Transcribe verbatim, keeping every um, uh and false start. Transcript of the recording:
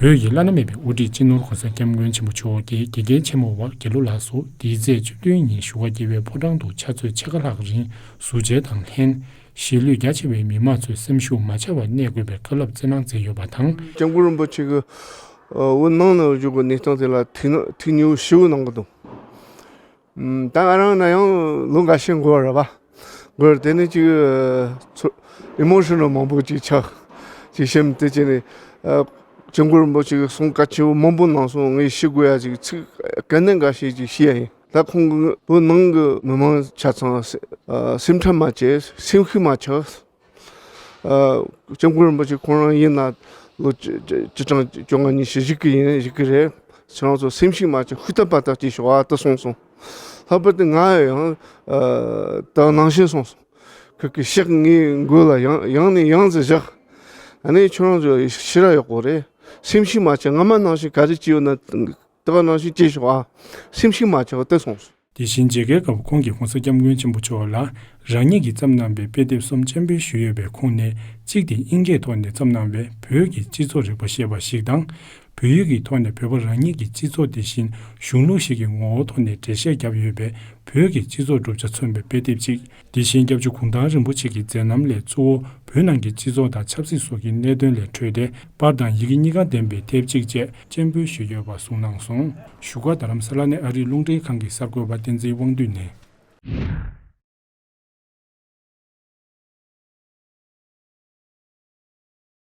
བོད་ཀྱི་བླ་ན་མེད་པའི་དབུ་ཁྲིད་སྤྱི་ནོར་༸གོང་ས་༸སྐྱབས་མགོན་ཆེན་པོ་མཆོག་གིས་དགེ་རྒན་ཆེན་མོ་བ་དགེ་ལུགས་ལགས་སུ་འདིའི་ཚེས་བཅུ་བདུན་ཉིན་བཞུགས་སྒར་རྒྱལ་བའི་ཕོ་བྲང་དུ་ཕྱག་ཚོད་ཕྱེད་ཀ་ལྷག་རིང་གཟུགས་མཇལ་དང་ལྷན། གཞིས་ལུས་རྒྱ་ཆེ་བའི་མི་མང་ཚོས་སེམས་ཤུགས་མ་ཆག་པར་གནས་དགོས་པའི་བཀའ་སློབ་སྩལ་གནང་མཛད་ཡོད་པ་དང་། སྐྱབས་མགོན་རིན་པོ་ཆེ་གི་འོད་སྣང་ནང་བཞུགས་པའི་གནས་སྟངས་དེ་ལ་ཐུགས་སྣང་ཐུགས་མཉེས་པོ་ཞེ་པོ་གནང་གི་འདུག་ད་ང་རང་ན་ཡང་ལོ་འགའ་ཤས་འགོར་བ་རེད་པ། འགོར་དེ་ནས་ཅིག་ཚོར་ཨི་མོ་ཤི་ནལ་མང་པོ་ཅིག་ཆགས། ཅིག་སེམས་དེ་བྱས་ནས་སྐྱབས་མགོན་རིན་པོ་ཆེ་གིས་གསུང་གལ་ཆེ་བོ་མང་པོ་གནང་སོང་། ངས་ཞུ་དགོས་ཡ་ཅིག་ཚིག་ག་ནས་འགའ་ཤས་ཅིག་ཞུ་ཡ་ཡིན། ད་ཁོང་གི་བོད་ནང་གི་མི་མང་ཆ་ཚང་སེམས་ཁྲལ་མ་བྱེད། སེམས་ཤུགས་མ་ཆག་སྐྱབས་མགོན་རིན་པོ་ཆེ་ཁོང་རང་ཡིན་ན་ལོ་བཅུ་བཅུ་གྲངས་བཅོ་ལྔ་ཉི་ཤུ་བཞུགས་ཀྱི་ཡིན། བཞུགས་ཀྱི་རེད། ཁྱེད་རང་ཚོ་སེམས་ཤུགས་མ་ཆག་ཧུར་ཐག་པ་ཐག་བྱེད་ཤོག་ཨ་ད་གསུངས་སོང་། ལྷག་པར་དུ་ང་ཡང་ད་ནང་བཞིན་གསུངས་སོང་། ཁོ་གི་ཕྱག་ངའི་མགོ་ལ་ཡང་ཡང་ནས་ཡང་དུ་བཞག་ཨ་ནི་ཁྱོད་རང་ཚོ་ཤི་ར་ཡོད་གོ་རེད། སེམས་ཤུགས་མ་ཆག་སྔ་མ་ནང་བཞིན་ག་རེ་བྱས་ཡོད་ན་ད་ག་ནང་བཞིན་བྱེད་ཤོག་ཨ། སེམས་ཤུགས་མ་ཆག་ད་གསུངས་སོང་། དེ་བཞིན་མཇལ་ཁའི་སྐབས་ཁོང་གིས་༸གོང་ས་༸སྐྱབས་མགོན་ཆེན་པོ་མཆོག་ལ་རང་ཉིད་ཀྱིས་བརྩམས་གནང་བའི་དཔེ་དེབ་གསུམ་སྤྱན་འབུལ་ཞུས་ཡོད་པའི་ཁོངས་ནས་གཅིག་དེ་དབྱིན་སྐད་ཐོག་ནས་བརྩམས་གནང་བའི་བོད་ཀྱི་སྤྱི་ཚོགས་རིག་པ་ཞེས་པ་ཞིག་དང་། བོད་ཡིག་གི་ཐོག་ནས་བོད་པ་རང་ཉིད་ཀྱི་སྤྱི་ཚོགས་དེ་བཞིན་གཞུང་ལུགས་ཤིག་གི་ངོ་བོ་ཐོག་ནས་འགྲེལ་བཤད་བརྒྱབ་ཡོད་པའི་བོད་ཀྱི་སྤྱི་ཚོགས་གྲུབ་ཆ་མཚོན་པའི་དཔེ་དེབ་ཅིག་དེ་བཞིན་སྐྱབས་རྗེ་གུང་ཐང་རིན་པོ་ཆེ་གི་མཛད་རྣམ་ལས་གཙོ་བོ་བོད་ནང་གི་སྤྱི་ཚོགས་དང་ཆབ་སྲིད་སོགས་ཀྱི་གནད་དོན་ལས་འཕྲོས་ཏེ་པར་དང་ཡི་གེ་གཉིས་ཀ་ལྡན་པའི་དེབ་ཅིག་བཅས་སྤྱན་འབུལ་ཞུས་ཡོད་པ་གསུངས་གནང་སོང་། བཞུགས་སྒར་རྡ་རམ་ས་ལ་ནས་ཨ་རིའི་རླུང་འཕྲིན་ཁང་གི་གསར་འགོད་པ་བསྟན་འཛིན་དབང་འདུས་ནས།